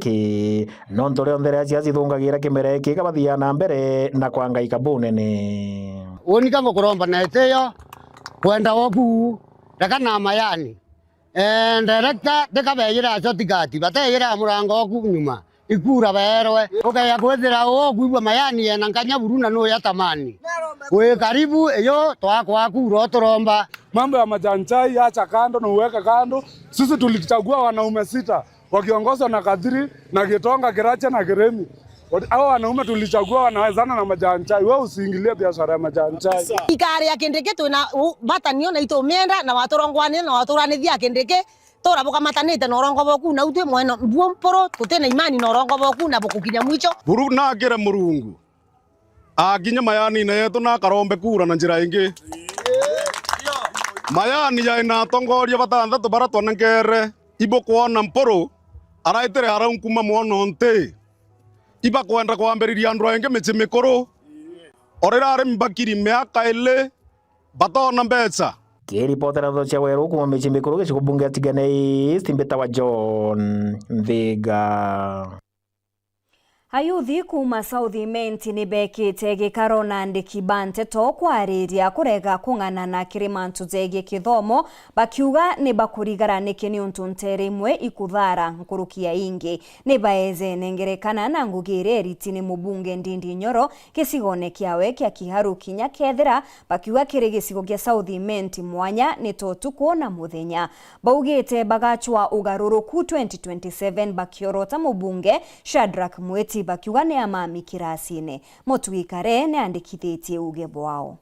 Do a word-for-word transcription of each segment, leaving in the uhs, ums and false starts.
Ii, nontu rionthe riria ciaci cithungagira kimera giki, gabathiaga na mbere na kwangaika bunene. Unika ngukuromba na itio, kwenda gwaku, reka na mayani. Eh, director, ndikabejira shortcut, batejira murango oku nyuma. Ikura beerwe. Ukeya kwithira ukwigua mayani ena nkanya buru na nuya tamani. Wi karibu, iyo twakwa kura uturomba. Mambo ya majani chai acha kando na uweke kando. Sisi tulichagua wanaume sita wakiongozwa na Kadhiri na Gitonga, Kirache na Kiremi. Hao wanaume tulichagua wanawezana na majani chai. Wewe usiingilie biashara ya majani chai. Ikari ya Kindiki twina u-, bata nio na itumienda na waturongwanire na waturanithia Kindiki. Tura bukamatanite na urongo boku, na utwi mwena buo mpuru, tutina imani na urongo boku na bukukinya mwicho. Buru nakire Murungu. Akinya mayanine yetu na akarombe kura na njira ingi. Mayani yaina atongoria batanthatu bara twanenkere ibukwona mpuru, araitire arau nkuma mwono nti. Ibakwenda kwambiriria andu aingi mici mikuru. O riria arimi bakiri miaka ili, batona mbeca. Kiripotera ndeto cia Weru kuuma mici mikuru gicigo bunge ya Tigania East, mbitawa John Nthiga. Ayuthi kuuma South Imenti ni bekite gikaro na andiki ba nteto kwariria kurega kung'anana kiri mantu jegie kithomo, bakiuga ni bakurigara niki niuntu nteere imwe ikuthara nkuruki ya ingi. Ni baejene ngerekana na ngugi iria iriti ni mubunge Ndindi Nyoro gicigone kiawe kia Kiharu kinya kethira bakiuga kiri gicigo gia South Imenti mwanya ni ta utuku na muthenya. Baugite bagachwa ugaruruku twenty twenty-seven bakiorota mubunge Shadrack Mwiti bakiuga ni amami kirasine. Mutwikare ni andikithitie uge bwao.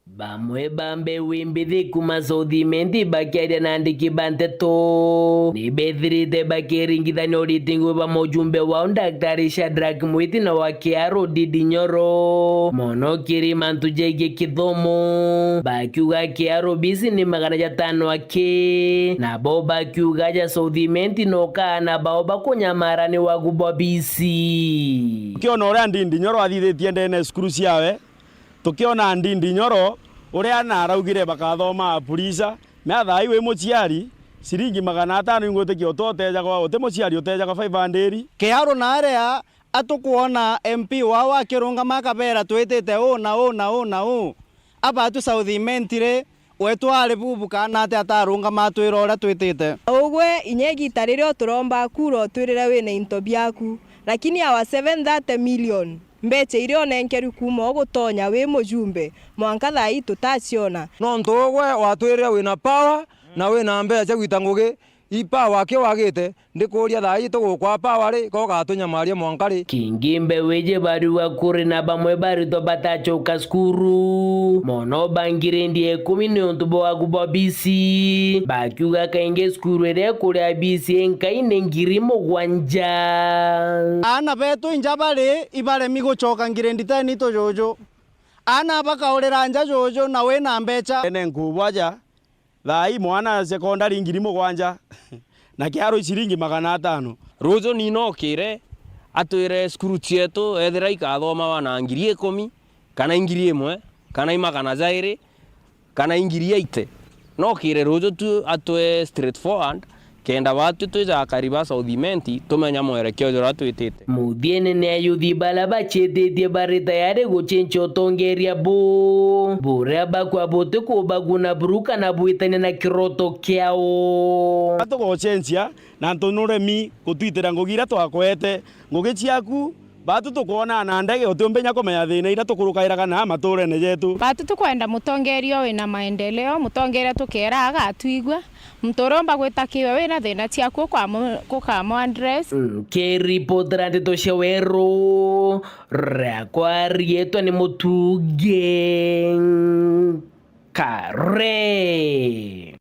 Bamwe ba mbeu imbithi kuuma South Imenti bakiaria na andiki ba nteto ni bethirite bakiringithania uritingui bwa mujumbe wao Daktari Shadrack Mwiti na wa Kiharu Ndindi Nyoro mono kiri mantu jegie kithomo, bakiuga Kiharu bisi ni magana jatano aki, nabo bakiuga ja South Imenti no kaana bao bakunyamara ni wagu bwa bisi. Ukiona uria Ndindi Nyoro athithitie ndene cukuru ciawe, tukiona Ndindi Nyoro uria na araugire bakathoma Apurisa, mea thaa ii wi muciari, ciringi magana atano ingwitikia uti utejagwa, uti muciari utejagwa five hundred. Kiharu na aria atukwona M P wao akirungama akabera twitite uu na uu na uu na uu. Abatu South Imenti ri, wetu ari bubu kana ati atarungama atwira uria twitite? Ugwe, inya igita riria uturomba kura utwirire wina into biaku, lakini our seven thirty million mbecha iria unenkeru kuuma ugutonya wi mujumbe, mwanka thaa ii tutaciona. Nontu ugwe watwirire wina power na wina mbecha gwita ngugi, i power aki wagite, ndikuuria thaa ii tugukwa power ri, ka ugatunyamaria mwanka ri? Kingi mbeu iji bariuga kuri na bamwe baritwa batacoka cukuru, mono ba ngiredi ya ikumi niuntu bwa wagu bwa bisi, bakiuga kaingi cukuru iria ikuria bisi inkai ni ngiri mugwanja. Aana betu inja bari ibaremi gucoka ngiredi ten itu juju. Aana bakaurira nja juju na wina mbecha. Ene nkubwaja, thaa ii mwana sekondari ngiri mugwanja na Kiharu ciringi magana atano. Ruju ni nokire atwire cukuru cietu ethira ikathomawa na ngiri ikumi, kana i ngiri imwe, kana i magana jairi, kana i ngiri eighty. Nokire ruju tu atwe straight forward, kenda batwi twija akari ba South Imenti, tumenya mwerekeo juria twitite. Muthiene ni ayuthi baria bacititie bari tayari gucenjia utongeria bu, buria bakwa buti kubaguna buru kana bwitania na kiroto kiao. Tugocenjia na ntu nuremi gutwitira ngugi iria twakwete. Ngugi ciaku, batu tukwonaa na ndege, utiumbe inya kumenya thina iria tukurukairaga na maturene jetu. Batu tukwenda mutongeria wina maendeleo, mutongeria tukeera agatwigua. Muntu uria umba gwita kiwe wina thina ciaku ukamu-, ukamu address. Nkiripotera ndeto cia Weru, riakwa riitwa ni Mutungi Kare.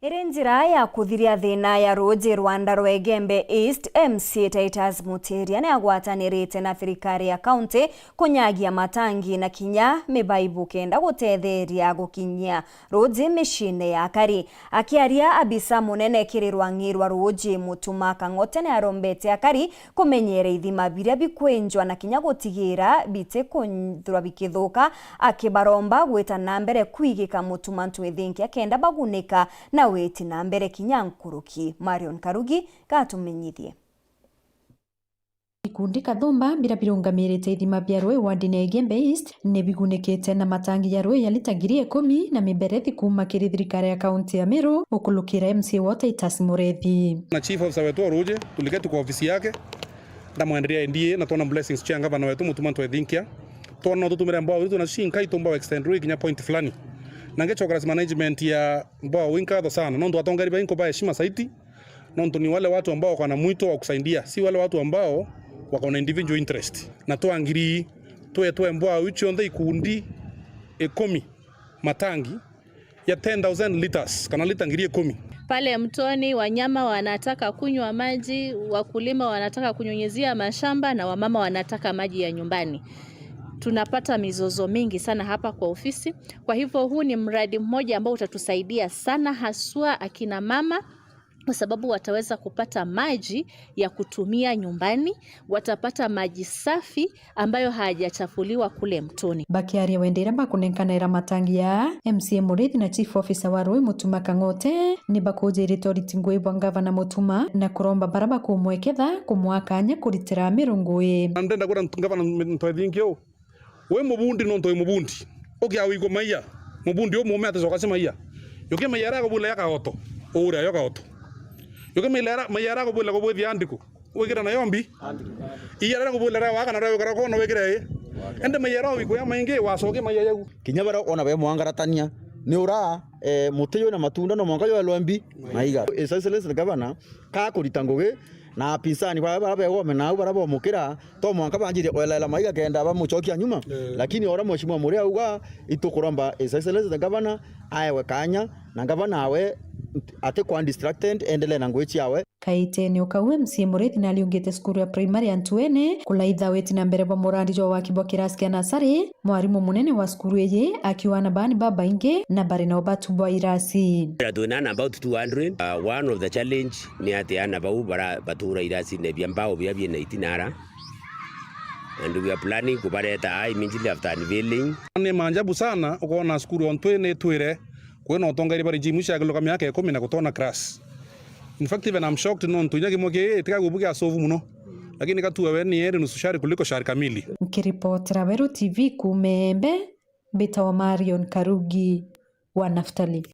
Iri njira ya kuthiria thina ya ruuji rwa nda rwa Igembe East, M C A Titus Mutiria ni agwatanirite na thirikari ya kaunti kunyagia matangi na kinya mibaibu kenda gutetheria gukinyia ruuji miciine ya akari. Akiaria abisa munene kiri rwang'i rwa ruuji Mutuma Kang'ote ni arombete akari kumenyera ithima biria bikwenjwa na kinya gutigira bitikunthirwa bikithuka, akibaromba gwita na mbere kwigika Mutuma ntwithinkia kenda bagunika na witi na mbere kinya nkuruki. Marion Karugi gatumenyithie. Ikundi kathumba biria birungamirite ithima bia rui wardine ya Igembe East ni bigunikite na matangi ya rui ya lita ngiri ikumi na miberethi kuuma kiri thirikari ya kaunti ya Meru gukulukira M C A wa Titus Murethi. Na chief officer wetu wa Ruje, tuliketi kwa ofisi yake, ndamwenderia N D A na twona blessings cia ngavana wetu Mutuma Ntwethinkia. Twona no tutumire mbao iria tuna cinka itumba wa extend rui kinya point fulani. Na ngechoka management ya mbao inkatho sana, nontu atongeria bainko ba heshima saiti, nontu ni wale watu ambao wako na mwito wa kusaidia, si wale watu ambao wako na individual interest. Na twangiri twetwe mbao iu cionthe ikundi ikumi matangi ya ten thousand liters, kana lita ngiri ikumi. Pale mtoni, wanyama wanataka kunywa maji, wakulima wanataka kunyunyizia mashamba, na wamama wanataka maji ya nyumbani. Tunapata mizozo mingi sana hapa kwa ofisi. Kwa hivyo, huu ni mradi mmoja ambao utatusaidia sana, haswa akina mama, kwa sababu wataweza kupata maji ya kutumia nyumbani, watapata maji safi ambayo hayajachafuliwa kule mtoni. Bakiaria wende iria bakunenkanaira matangi ya M C A Murithi na Chief Officer wa Rui Mutuma Kang'ote, ni bakujirite uriti ngui bwa Ngavana Mutuma na kuromba bara bakumweketha kumwakanya kuritira Meru ngui. Na ndenda kwira Ngavana Ntwethinkia uu, wi mubundi nontu wi mubundi. Ukia wigua maia, mubundi umume aticoka ci maia. Yuki maia ara akubwira ya kaoto, uure ayo kaoto. Yuki maia ara, maia ara akubwira kubwithia andiku, wikira nayo mbi. Iya ara akubwira ra waka na ra wikara kona wikira i. Ende maia ara wigua ya maingi, wacoke maia yau. Kinya bara ona be mwangaratania, ni ura, eh, muti jwina matunda no mwanka jwelwe mbi maiga. His Excellency the Governor, ka kurita ngugi, na apinsani bara, bara begome nau bara bomukira, to mwanka banjirie kwelaela maiga kenda bamucokia nyuma. Eh. Lakini ora Mheshimiwa Muree auga, itukuromba His Excellency the Governor aewe kanya, na Governor awe ati kwa distracted, endelee na ngugi ciawe. Kaitene o kau, M C A Murithi nariungite cukuru ya primary ya Ntuene kulaitha witi na mbere bwa murandi jwa waki bwa kirasi kia nasari, mwarimu munene wa cukuru iji akiuga aana baa ni babaingi na bari na ubatu bwa irasi. Twina aana about two hundred. Uh, one of the challenge ni ati aana bau bara-, batura irasine bia mbao biria biina itinara, and we are planning kubareta immediately after unveiling. Ni maajabu sana ukoona cukuru o Ntuene itwire kwina utongeria bwa regime cia kiluka miaka ikumi na gutona class. In fact, even I'm shocked nontu inya kimwe ki itiga gubu gia solve muno. Lakini katua we ni heri nusu shari kuliko shari kamili. Nkiripotera Weru T V kuuma Embe, mbitawa Marion Karugi wa Naftali.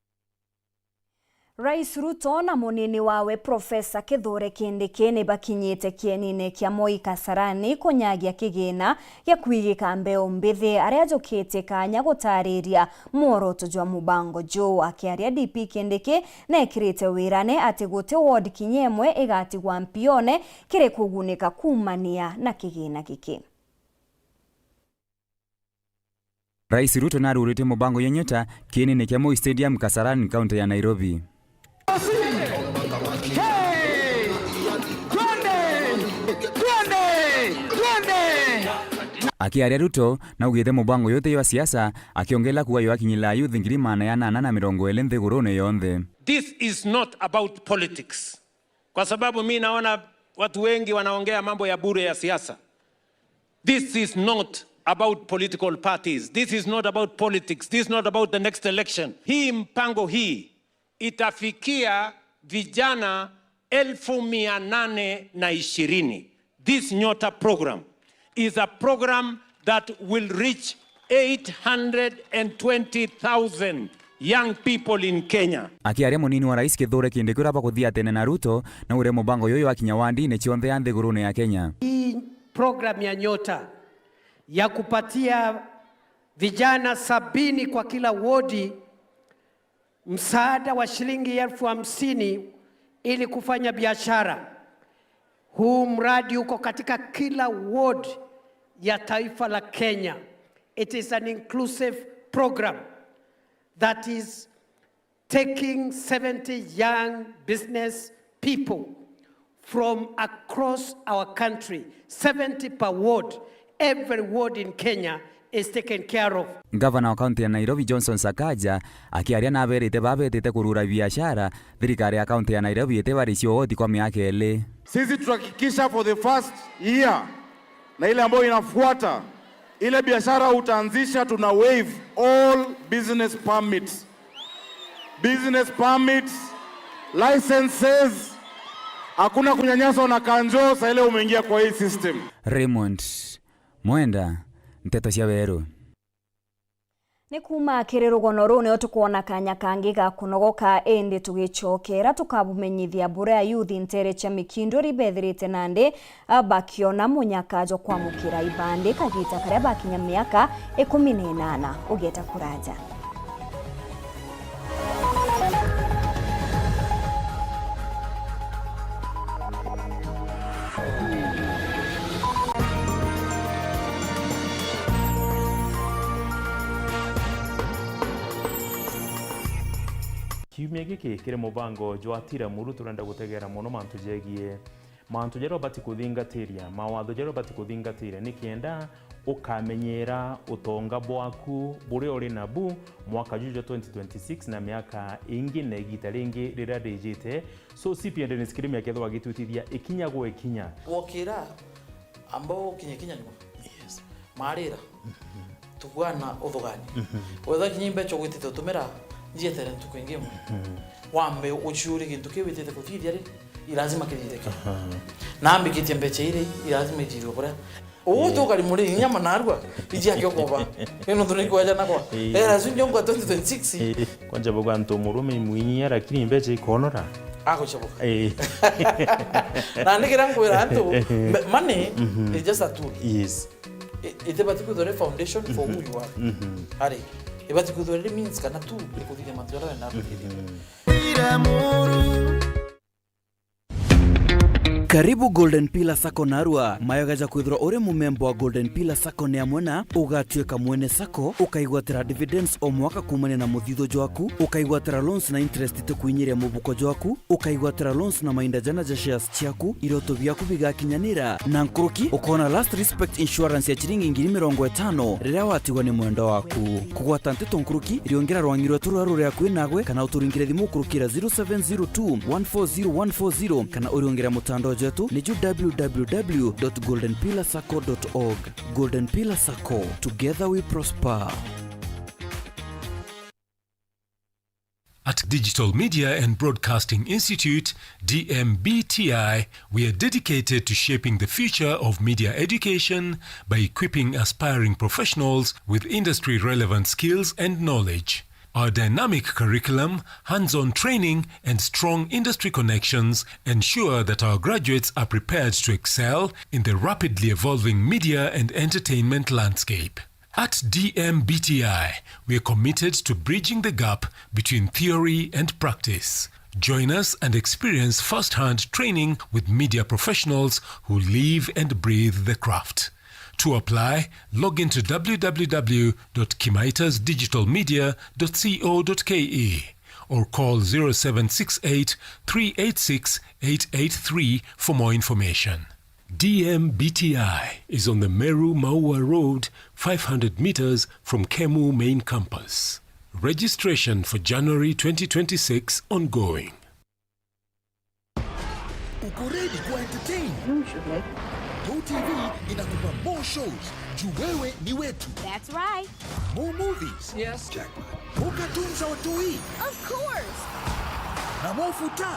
Rais Ruto na munini wawe Profesa Kithure Kindiki ni bakinyite kienine kia Moi Kasarani kunyagia kigina gia kwigika mbeu mbithi, aria ajukitie kanya gutariria mworoto jwa mubango juu. Akiaria, D P Kindiki nekirite wirane ati guti ward kinya imwe igatigwa mpione kiri kugunika kuumania na kigina giki. Rais Ruto narurite mubango ya Nyota kienene kia Moi Stadium, Kasarani, kaunti ya Nairobi. Akiaria, Ruto naugite mubango uyu ti jwa siasa, akiongerera kuuga jwakinyira youth ngiri magana janana na mirongo iri nthigurune yonthe. This is not about politics. Kwa sababu mi naona watu wengi wanaongea mambo ya bure ya siasa. This is not about political parties. This is not about politics. This is not about the next election. Hii mpango hii itafikia vijana elfu mia nane na ishirini. This Nyota program is a program that will reach eight hundred and twenty thousand young people in Kenya. Akiaria, munini wa rais Kithure Kindiki uria bakuthia tene na Ruto, naugire mubango uyu jwakinya wandine cionthe ya nthigurune ya Kenya. Hii program ya Nyota ya kupatia vijana sabini kwa kila wodi msaada wa shilingi elfu hamsini ili kufanya biashara. Huu mradi uko katika kila ward ya taifa la Kenya. It is an inclusive program that is taking seventy young business people from across our country, seventy per ward. Every ward in Kenya is taken care of. Ngavana wa kaunti ya Nairobi, Johnson Sakaja, akiaria naberite babetite kurura biashara, thirikari ya kaunti ya Nairobi itibaricio ugoti kwa miaka iri. Sisi tutahakikisha for the first year na ile ambayo inafuata, ile biashara utaanzisha, tuna waive all business permits. Business permits, licenses, Hakuna kunyanyaswa na kanjo, saa ile umeingia kwa hii system. Raymond Mwenda, Nteto cia Weru. Ni kuuma kiri rugono ruu nio tukwona kanya kangi ga kunogoka, indi tugicokera tukabumenyithia buria youth nteere cia Mikindu ri bethirite nandi, a, bakiona munyaka jwa kwamukira ibandi kagiita karia bakinya miaka ikumi na inana. Ugieta kuraja. Kiumia giki kiri mubango jwa Tira Muru, turenda gutegera mono mantu jegie mantu jaria ubati kuthingatiria, mawatho jaria ubati kuthingatiria, nikenda ukamenyera utonga bwaku buria uri nabu mwaka juju jwa twenty twenty-six na miaka ingi na igita ringi riria rijite. So, C P N Dennis Kirimi akethirwa agitwitithia ikinya gwa ikinya. Wokira, amba ukinye kinya nyuma. Yes. Marira. Tugwana uthugani. Wetha kinya imbeca ugwitite utumira, njietere ntuku ingi imwe. Wambe uciurie gintu kiu witite kuthithia ri, i lazima kithithike. Na ambikitie mbeca iri, i lazima ithithwe buria. Uu ti ukari muri inya manarua, iji akiokoba. Ino ntu ni kwaja nakwa. Era su njongo twenty twenty-six. Kwanja boga ntu murume imwinyia, lakini mbeca ikonora. Agucoboka. Na ni kiria nkwira antu, money is just a tool. Yes. I-, itibati kwithirwa iri foundation for who you are. Ari, ibati kwithirwa iri means kana tool ikuthithia mantu jaria wenda kuthithia. Karibu Golden Pillar Sacco narua. Mayoga ja kwithirwa uri mumemba wa Golden Pillar Sacco ni amwe na ugatuika mwene sacco, ukaigwatira dividends o mwaka kumania na muthitho jwaku, ukaigwatira loans na interest itikwinyiria mubuko jwaku, ukaigwatira loans na mainda jana ja shares ciaku, iroto biaku bigakinyanira, na nkuruki ukoona last respect insurance ya chiringi ngiri mirongo itano riria watigwa ni mwendwa waku. Kugwata nteto nkuruki, riongera rwang'i rwetu ruria ruri akui nagwe, kana uturingire thimu kurukira zero seven zero two one four zero one four zero, kana uriongera mutandao jwetu ni ju w w w dot golden pillar sacco dot org. Golden Pillar Sacco, together we prosper. At Digital Media and Broadcasting Institute, D M B T I, we are dedicated to shaping the future of media education by equipping aspiring professionals with industry-relevant skills and knowledge. Our dynamic curriculum, hands-on training, and strong industry connections ensure that our graduates are prepared to excel in the rapidly evolving media and entertainment landscape. At D M B T I, we are committed to bridging the gap between theory and practice. Join us and experience first-hand training with media professionals who live and breathe the craft. To apply, log into w w w dot kimaitas digital media dot co dot k e or call zero seven six eight, three eight six, eight eight three for more information. D M B T I is on the Meru Maua Road, five hundred meters from Kemu Main Campus. Registration for January twenty twenty-six ongoing. Uko ready kuwa entertain? Go T V inakupa more shows. Juu wewe ni wetu. That's right. More movies. Yes. Jackpot. More cartoons za watoi. Of course. Na more futa.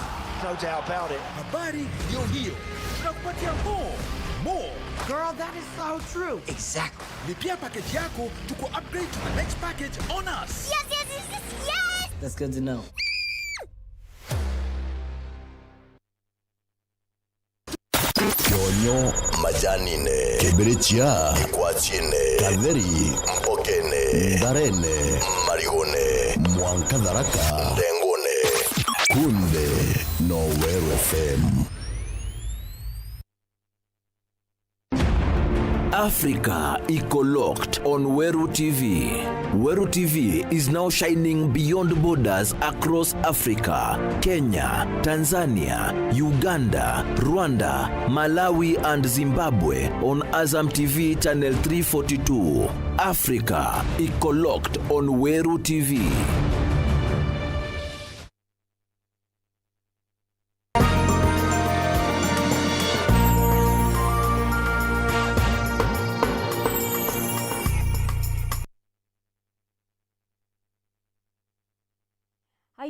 No doubt about it. Habari ndio hiyo. Tunakupatia more. More. Girl, that is so true. Exactly. Lipia package yako, tuku upgrade to the next package on us. Yes, yes, yes, yes, yes. That's good to know. Kionyo majanine, kibirichia kikwachine, katheri mpokene, ndarene marigone, mwanka Tharaka ndengone. Kunthe no Weru F M. Africa iko locked on Weru T V. Weru T V is now shining beyond borders across Africa. Kenya, Tanzania, Uganda, Rwanda, Malawi and Zimbabwe on Azam T V channel three forty-two. Africa iko locked on Weru T V.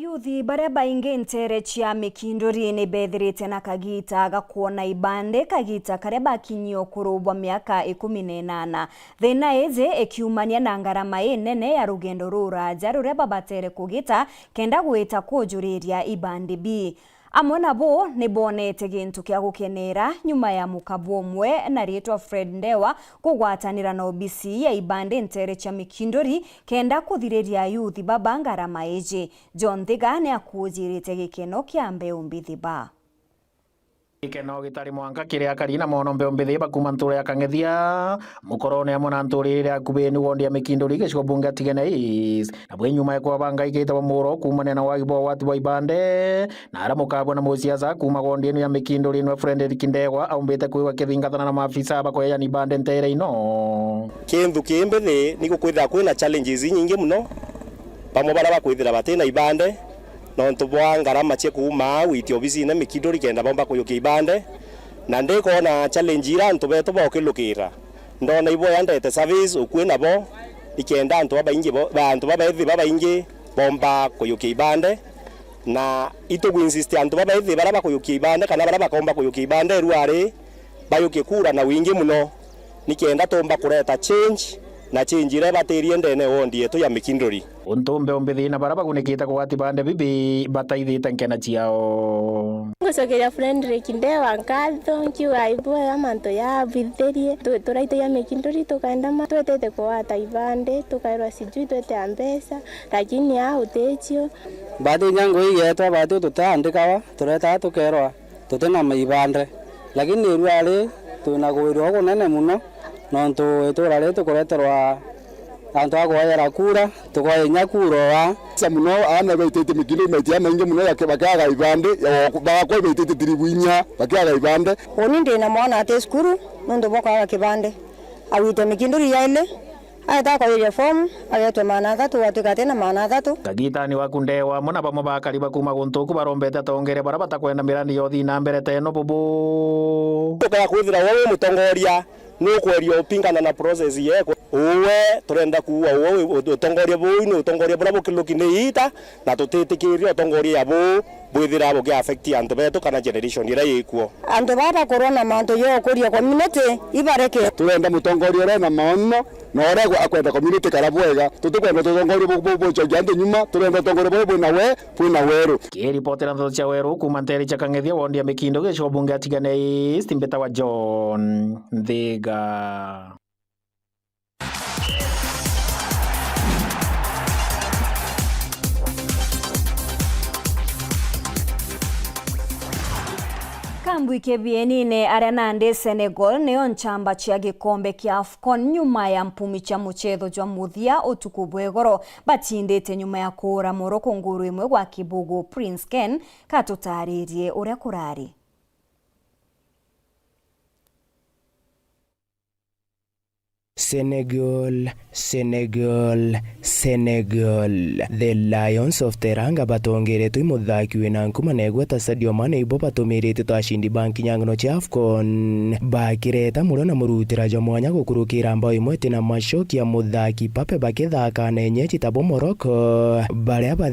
Yuthi baria baingi nteere cia Mikinduri ni beethirite na kagiita ga kwona ibande, kagiita karia bakinyie ukuru bwa miaka ikumi na inana. Thiina iji ikiumania na ngarama inene ya rugendo ruraja ruria babatere kugita kenda gwita kujuriria ibande bii. Amwe nabo ni boonete gintu kia gukeneera nyuma ya mukabwa umwe na riitwa Fred Ndewa kugwatanira na obisi ya ibande nteere cia Mikinduri kenda kuthiriria ayuthi baba ngarama iji. John Thiga ni akuujirite gikeno kia mbeu mbithi ba. Gikeno gitari mwanka kiri akari na mono mbeu mbithi ba kuuma ntuura ya Kang'ethia, Mukorone amwe na ntuurire iri akubini wondi ya Mikinduri gicigo bunge ya Tigania East. Nabo inyuma ya kwabanga igita ba muuro kuumania na wagi bwa wati bwa ibande, na ara mukabwa na musiasa kuuma wondi ino ya Mikinduri nwe Frederick Ndewa aumbite kwigwa kithingathana na maafisa bakoyayana ibande nteere ino. Kintu ki mbithi ni gukwithira kwina challenges inyingi muno, bamwe baria bakwithira batina ibande, nontu bwa ngarama cia kuuma au iti obisine Mikinduri kenda bomba kuyukia ibande, na ndikwona challenge iria antu betu bokilukira. Ndona iboya ndete service ukui nabo, ikenda antu babaingi bo, ba, antu babethi babaingi bomba kuyukia ibande, na itugu insist antu babethi baria bakuyukia ibande kana baria bakomba kuyukia ibande ruari bayukie kura na wingi muno, nikenda tumba kureta change, na change iria ibatirie ndene wondi yetu ya Mikinduri. Untu mbeu mbithi na baria bagunikite kugwati bande bibi bataithite nkena ciao. Ngucokeria Frederick Ndewa nkatho, nkiuga ibwega mantu yabwithirie. Tu-, turaitagia Mikinduri tukaenda ma-, twetete kugwata ibande, tukairwa sijui twete a mbeca, lakini a uticio. Bati inya ngui igetwa, bati tutandikawa, turetaga tukerwa tutina maibande, lakini ruari twina kuirua kunene muno, nontu itura riri tukureterwa antu a kuoyera kura, tukoya inya kura oa. Sa muno aana baitite Mikinduri maitia maingi muno ya ki-, bakiaga ibande, ya o-, bagakwa baitite tiribu inya, bakiaga ibande. Uni ndina mwana ati cukuru nuntu bwa kwaga kibande. Agwite Mikinduri yaili, aeta akoiria fomu, agetwe maana athatu, gwatuika atina maana athatu. Kagitani waku Ndewa amwe na bamwe ba akari ba kuuma guntu ku barombete atongeria baria batakwenda mirandi ya uthii na mbere ta ino bubu. Tukaya kwithira we wi mutongoria, nukweria upingana na process yekwe. Uwe turenda kuua uwe wi-, utongoria buu ni utongoria buria bukiluki ni iita, na tutitikiria utongoria ya buu bwithira buki affect antu betu kana generation iria yikuo. Antu baa bakurwa na mantu ya ukuria community ibareke. Turenda mutongoria uria na maono na uria akwenda community kara bwega. Tutikwenda utongoria bu-, bu-, bucokia antu nyuma, turenda utongoria buria bwina we, bwina weru. Kiripotera ndeto cia weru kuuma nteere cia Kang'ethia, wondi ya Mikindo, gicigo bunge ya Tigania East, mbitawa John Nthiga. Kambwike bienine aria nandi Senegal niyo nchamba cia gikombe kia AFCON nyuma ya mpumi cia muchetho jwa muthia utuku bwa igoro batindite nyuma ya kuura Morocco nguru imwe gwa kibugu. Prince Ken katutaririe uria kurari. Senegal, Senegal, Senegal. The Lions of Teranga batongeretwe i muthaki wina nkuma na igweta Sadio Mane ibo batumirite ta acindi ba nkinyangano cia AFCON. Bakireta murio na murutira jwa mwanya gukurukira mbao imwe tina macoki ya muthaki Pape bakithaka na enyeji tabo Morocco, baria ba